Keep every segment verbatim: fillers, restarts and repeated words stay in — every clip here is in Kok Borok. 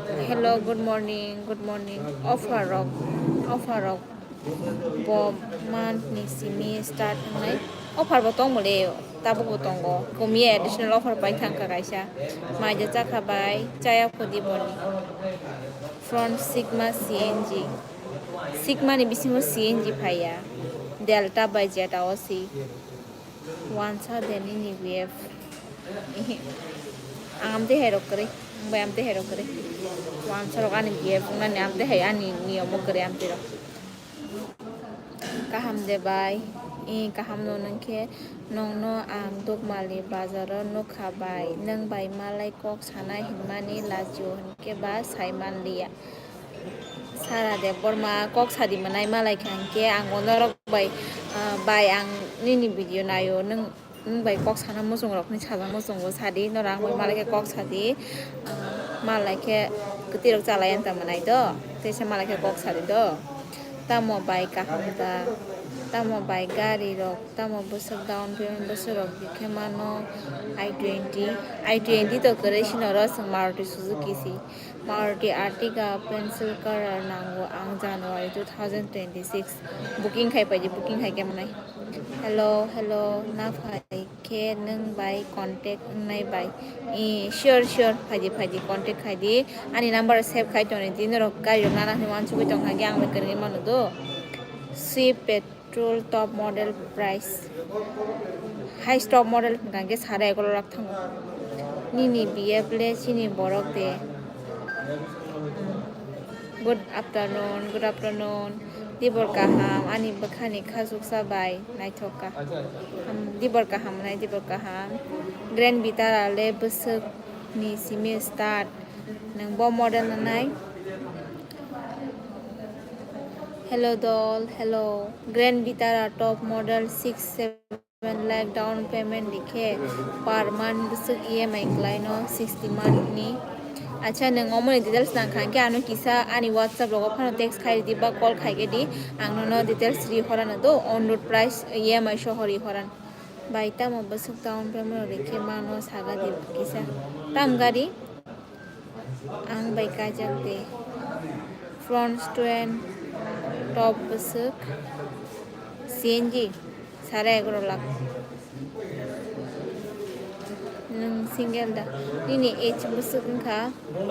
Hello, good morning, good morning. Offer rok, offer rok bo month ni simi start wngnai. Offer bo tongmole, tabuk bo tongo. Komiye additional offer pai thangkha kaisa. Maija chakha bai, chaya khudi boni. From Sigma C N G. Sigma ni bisingo C N G phaiya. Delta bai Zeta o si. Wansa de nini B F. Ang amtwi hai rok kwrwi. Ang bai amtwi hai rok kwrwi. Wansa rok ani B F wngnani amtwi hai ani niyomo kwrwi amtwi rok. Kaham de bai. I kaham no nung khe nongno ang Dukmali bazaro nukha bai. Nung bai malai kok sanai hinmani lachio hinkhe ba sai manliya. Sara Debbarma kok sadi manai malai kha hwnkhe ang norok bai, ah, bai ang nini video naio, nwng, nwng bai kok sana muchung rokni sajak muchungo sadi, norok ang bai malai khe kok sadi, ah, malai khe kwtwi rok chalai anta manai do, teisa malai khe kok sadi do. Tamo bai kaham da, tamo bai gari rok, tamo bwswk down payment bwswk rok khe mano i twenty, i twenty to kwrwi sino ro chwng Maruti Suzuki si. Maruti Ertiga pencil color nango ang January two thousand twenty-six. Booking khai paidi, booking khai khe manai. Hello, hello, na phai khe nwng bai contact wngnai bai. Eh, sure, sure, phaidi, phaidi, contact khaidi. Ani number save khai tongdi, norok gari rok nana hinwi uansugwi tongkha khe ang bai kwrwngwi mano do. Swift petrol top model price. Highest top model hwnkha khe sare egaroh lakh thango. Nini B F le chini borok de. Hmm. Good afternoon, good afternoon. Dibor kaham, ani bwkhani khasuksa bai naithok kha. Ham, dibor kaham nai, dibor kaham. Grand Vitara le bwswk ni simi start. Nwng bo model nanai. Hello dol, hello. Grand Vitara top model six seven lakh down payment dikhe per month bwswk E M I kwlaino sixty month ni. Acha, nwng omoni details nangkha hwnkhe ano kisa ani WhatsApp rogo phano text khai di ba call khai di, ang nono details ri horano do, on road price E M I soho ri horan. Bai tamo bwswk down payment rikhe mano saga di kisa. Tam gari? Ang bai kajak de. Front stand top bwswk C N G sare egaroh lakh. Nwng single da? Nini age bwswk wngkha?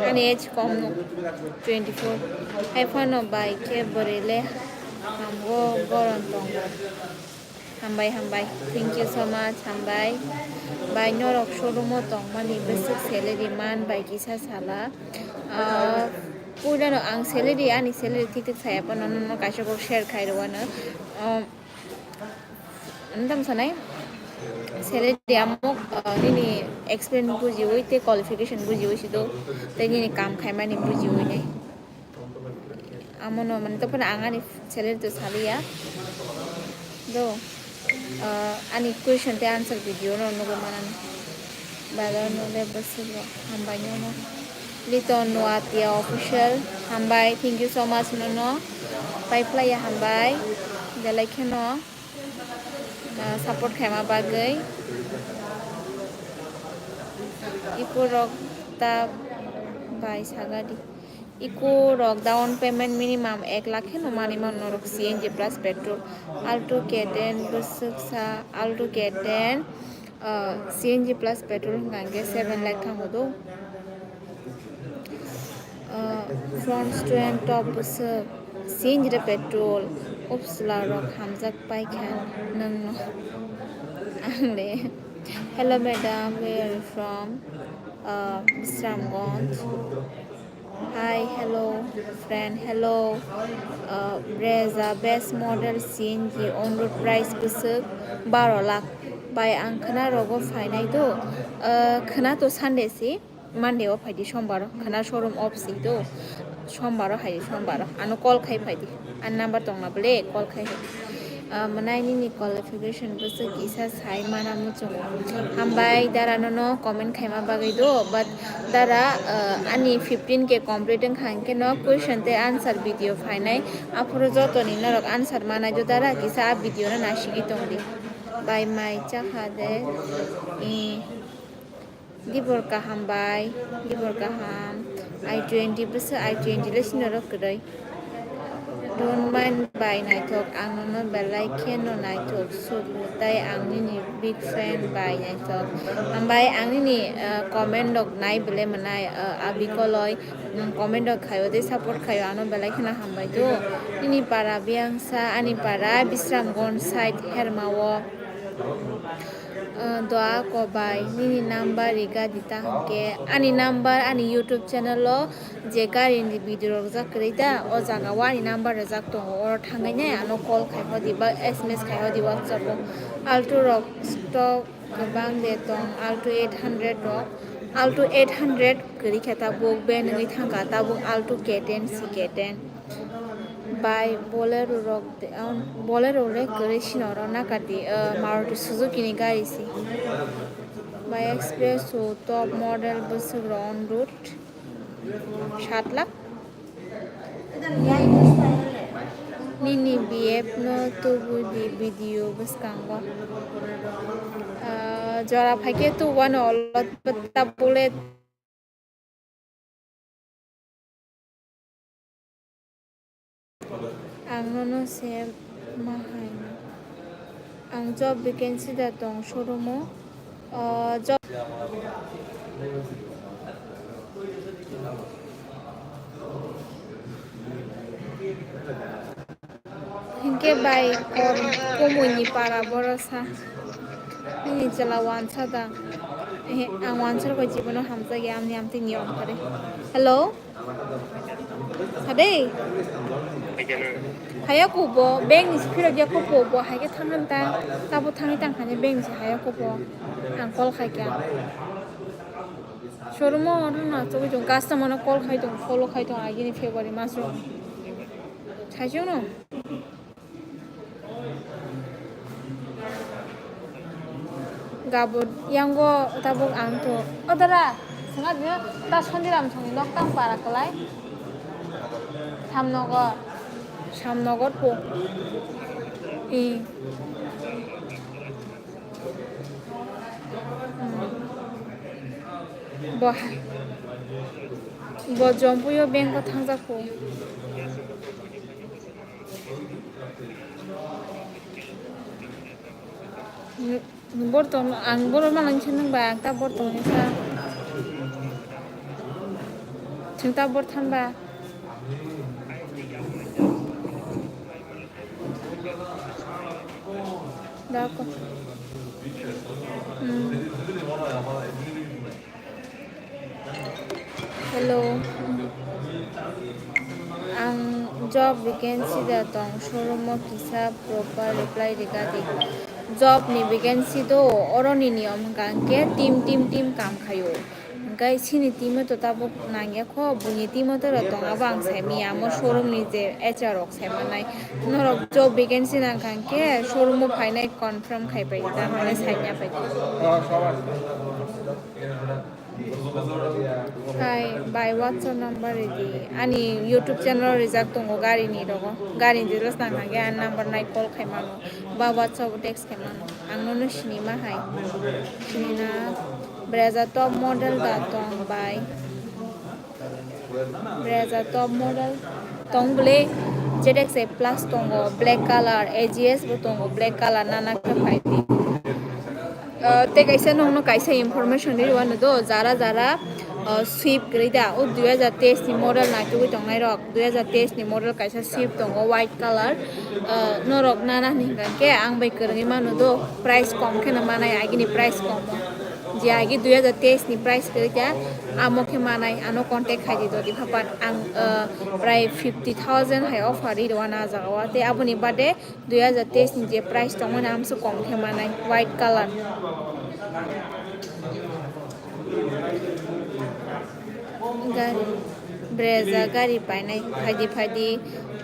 Ani age kom no, twenty-four. Hai phano bai khe bwrwi le hamgo goron tongo. Hambai, hambai. Thank you so much, hambai. Bai norok showroom o tongmani bwswk salary man bai kisa sala. Ah, puilano ang salary, ani salary thik thik saya phano nono kaisa kok share khai rwano. Um, ano tamo sanai? Salary amok, ah, nini experience bujiwi tei qualification bujiwi sido, tei nini kam khaimani bujiwi nai. Amono mane tophono ang ani salary to saliya. Do, ah, ani question tei answer video no nugwi manani. Bazar no le bwswk rok hambai no no. Liton Noatia official, hambai, thank you so much nono. Pai phlaiya hambai. Belai kheno, ah, support khaima bagwi. Ikurok ta bai sagadi. Iku rok down payment minimum ek lakh kheno manwi mano norok C N G plus petrol. Alto K ten bwswksa, Alto K ten, ah, C N G plus petrol hwnkha hwnkhe seven lakh thango do. Ah, front stand top bwswk C N G de petrol. Upsla rok hamjak paikha nwngno. Ang le. Hello madam, where are you from? Ah, Bisramganj. Hi, hello, friend, hello. Uh, Brezza best model C N G on road price bwswk baro lakh. Bai ang khwna rogo phainai do. Uh, khwna to Sunday si, Monday o phaidi, Sombar o khwna showroom off si do. Sombar o hai, Sombar o ano call khai phaidi. Ani number tongna bole call khai hai. Ah, mwnai nini qualification bwswk kisa sai mana muchungo. Hambai dara nono comment khaima bagwi do, but dara, ah, ani fifteen K complete wngkha hwnkhe no question tei answer video phainai. Aphuru jotoni norok answer manai do dara, kisa a video no nasigwi tongdi. Bai mai chakha de. I. Dibor kaham bai, dibor kaham. I twenty bwswk, I twenty le sino rok kwrwi. Don't mind bai naithok, ang nono belai kheno naithok sugo, tai ang nini big fan bai naithok. Hambai ang nini, uh, comment rok nai bele mwnai, uh, abi koloi, nwng comment rok khaio tei support khaio, ano belai kheno hambai do. Nini para Biyangsa, ani para Bisramganj side Hermao. Uh, doa ko bai, nini number riga dita hwnkhe, ani number ani YouTube channel o je gari ni video rok jak kwrwi da, o jaga o ani number rijak tongo, oro thangwi nai ano call khai hodi ba S M S khai hodi WhatsApp o. Alto rok stock kwbang de tong, Alto eight hundred rok. Alto eight hundred kwrwi khe tabuk, ben wngwi thangkha tabuk Alto K ten, C K ten. Bai Bolero rok de, um, Bolero le kwrwi sino oro nakati, uh, Maruti Suzuki ni gari si. Bai Expresso top model bwswk rok on road. Sat lakh. Nini B F no tubu di video bwskango. Ah, jora phaikhe tubu ano olot tabule. Ang nono se ma hai. Ang job vacancy da tong showroom o. O job. Hinkhe bai kor komui ni para boro sa. Nini chwla wansa da. Ehe, ang wansa rokbai jibono hamjakya, amni amtwi niyom kare. Hello? Sadei? Haya kubo, bank ni sipiro gya kubo, bo hai khe thangna ta, tabo thangwi tang khani bank ni si haya kubo. Ang call khai kya. Showroom o oro na chogwi tong, customer no call khai tong, follow khai tong, agini February mas ro. Saichung no? Gabut yango tabuk ang to. O dara, swnga dino ta Sondiram songni nok tang para kwlai. Samnogo, Samnogo po. I. Hmm. Bo, bo Jompuio bank o thangjak po. Borton, ang borok manang khe nung ba, ang ta borton ni sa. Chwng ta borthan ba. Da ko. Hmm. Hello. Ang job vacancy da tong, showroom o kisa proper reply rega di. Job ni vacancy do, oro ni niyom hwnkha hwnkhe team, team, team kam khaio. Hwnkhe sini team o to tabuk nangya kho, buini team o to rok tong, abo ang sai manya, amo showroom ni je H R rok sai manai. Norok job vacancy nangkha hwnkhe showroom o phainai confirm khai pai, ta mane sai ya pai. Hai, bai WhatsApp number ridi. Ani YouTube channel rijak tongo gari ni rogo. Gari ni details nang hage ani number nai call khai mano. Ba WhatsApp text khai mano. Ang nono sini ma hai. Sini na Brezza top model da tong bai. Brezza top model tong bwle Z X A plus tongo, black color, A G S bo tongo, black color nana khe phai di. Ah, tei kaisa nongno kaisa information ri wano do, jara jara, ah, Swift kwrwi da, o dui hajar teis ni model naitugwi tongnai rok, dui hajar teis ni model kaisa Swift tongo, white color, ah, norok nana hini hwnkha khe ang bai kwrwngwi mano do, price kom kheno manai, agini price kom o, je agi dui hajar teis ni price kwrwi kha, amo khe manai, ano contact khai di do, di phapan ang, ah, prai fifty thousand hai offer ri rwano ah jaga o, tei aboni bade dui hajar teis ni je price tongmani amso kom khe manai, white color. Gari, Brezza gari painai, phaidi phaidi,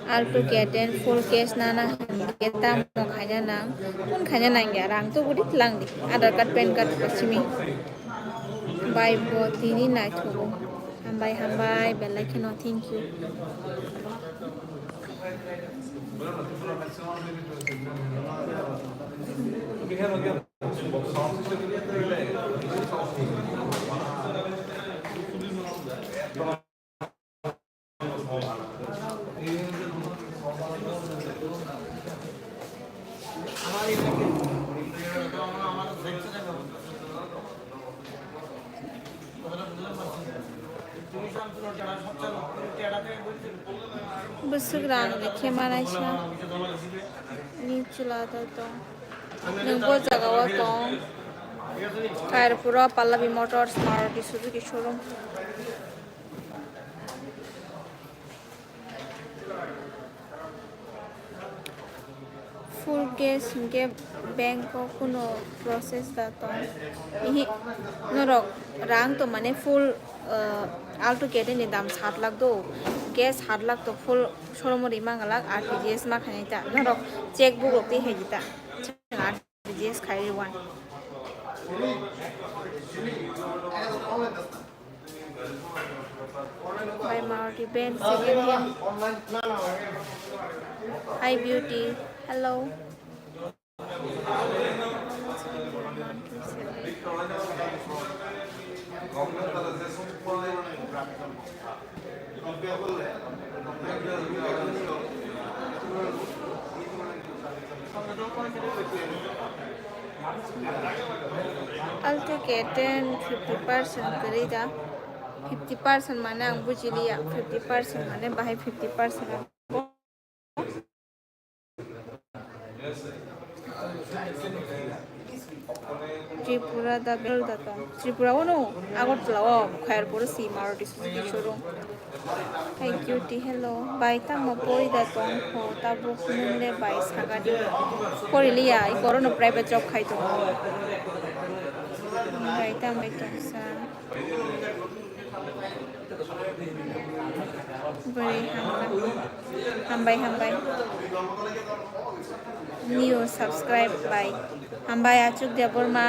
Alto K ten full cash nana hwnkhe tamo khaina nang, kun khaina nangya, rang to guri tlang di, Aadhaar card, pan card bo simi. Bai bo tini naithogo. Hambai, hambai, belai kheno thank you. Bwswk rang rikhe manaisa ni chwla da tong. Nwng bo jaga o tong. Khairpuro Pallavi Motors Maruti Suzuki showroom. Full cash hinkhe bank o kuno process da tong. Ihi, norok rang to mane full, uh, Alto K ten ni dam sat lakh do. Hinkhe sat lakh to full showroom o ri mangala, R T G S ma khainai ta. Norok cheque book rok twi hai di ta. R T G S khai ri wan. By Maruti Benz second hand. Hi beauty. Hello. Alto K ten fifty percent kwrwi da. Fifty percent mane ang bujiliya. Fifty percent mane bahai fifty percent. Tripura da bel da tong. Tripura o no, Agartala o, Khairpur si Maruti Suzuki showroom. Hi cutie, hello. Bai tamo pori da tong ho, tabuk nung le bai sagadi. Pori liya, i koro no private job khai tong. Bai tamo tong sa. Bwrwi hamkha. Hambai, hambai. New subscribe bai. Hambai Achuk Debbarma.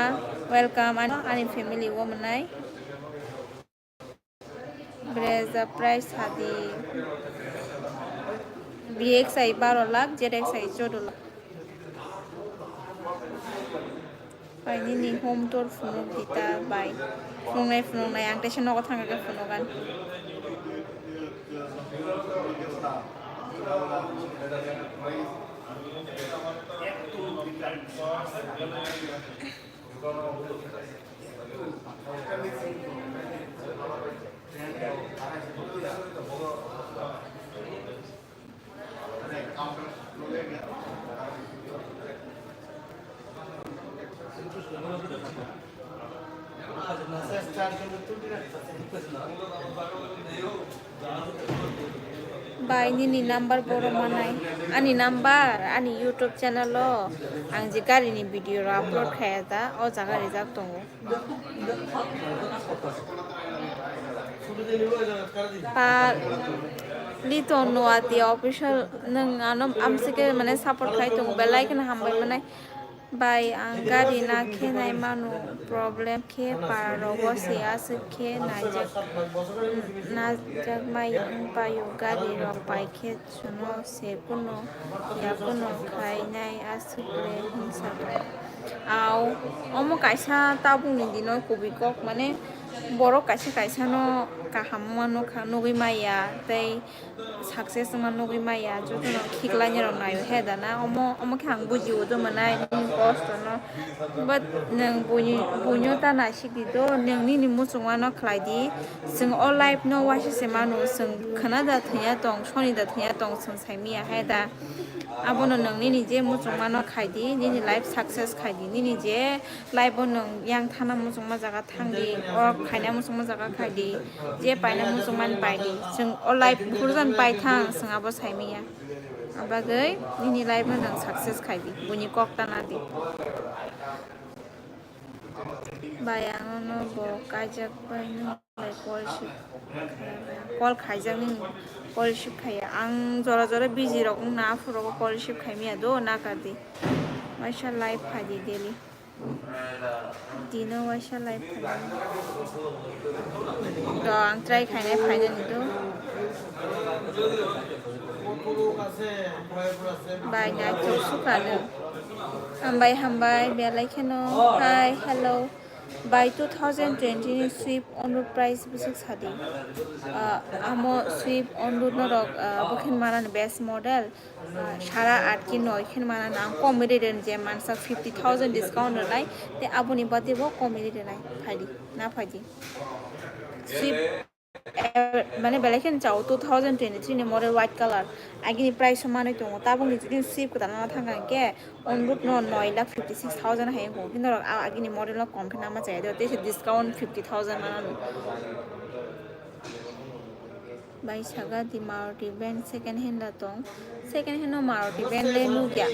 Welcome. Ani, ani family o mwnai. Brezza price hadi. B X I baro lakh, Z X I chodo lakh. Bai nini home tour phunuk dita bai. Phunuknai phunuknai ang teisa nogo thangkhe phunugan. Bai nini number boro manai. Ani number, ani YouTube channel o ang je gari ni video rok upload khaya da, o jaga rijak tongo. Pa Liton Nuatia official, nwng ano amsike mane support khai tongo, belai kheno hambai mane. Bai ang gari na khe nai mano, problem khe para rogo se aswk khe naijak, najak mai wng paio, gari rok pai khe. Chwngno se kuno ya kuno khainai aswk le hwnsa tong. Au, omo kaisa tabukni dino kubui kok, mane borok kaisa kaisa no kaham wngma nukha, nugui maya tei success wngma nugui maya, jotono khiklainai rok naio he dana, omo, omo khe ang bujio, do mwnai nini kosto no. But nwng buini, buino ta naisik di do, nwng nini muchungma no khlai di. Chwng o life no waisa se mano, chwng khna da thwngya tong, soni da thwngya tong, chwng sai miya hai da. Abono nwng nini je muchungma no khai di, nini life success khai di, nini je life o nwng yang thana muchungma jaga thang di, o khaina muchungma jaga khai di, je paina muchungma ni pai di. Chwng o life buphuru jan pai thang, chwng abo sai miya. Abagwi nini life no nwng success khai di, buini kok ta na di. Bai ang no bo kaijak bai no bai call receive khaiya bai. Call khaijak nini call receive khaiya. Ang jora jora busy rok wng na, aphuru rogo call receive khai miya do, na kar di. Waisa live phai di daily. Dino waisa live phai di. To ang try khainai phainani do. Bai nai to sukha no. Hambai, hambai, belai kheno. Hi, hello. Bai two thousand twenty ni Swift Onroad price bwswk sadi. Ah, amo Swift Onroad norok, ah, bokhen manani best model. Ah, sara at ki noi khen manani ang kom ri ren je mansa fifty thousand discount rwnai. Te aboni bade bo kom ri rwnai. Phaidi, na phaidi. Swift Eh, mane belai kheno chao, two thousand twenty-three ni model white color. Agini price o manwi tongo. Tabukni jodi Swift kwtal nana thangkha hinkhe Onroad no nine lakh fifty six thousand hai wngkha. Kintu norok a agini model no kom khe nangma chaya de, tei se discount fifty thousand manani. Bai saga di Maruti van second hand da tong. Second hand no Maruti van le nukya.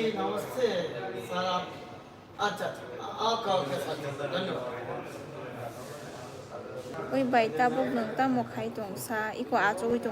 Oi bai, tabuk nwng tamo khai tong sa, iko achugwi tong.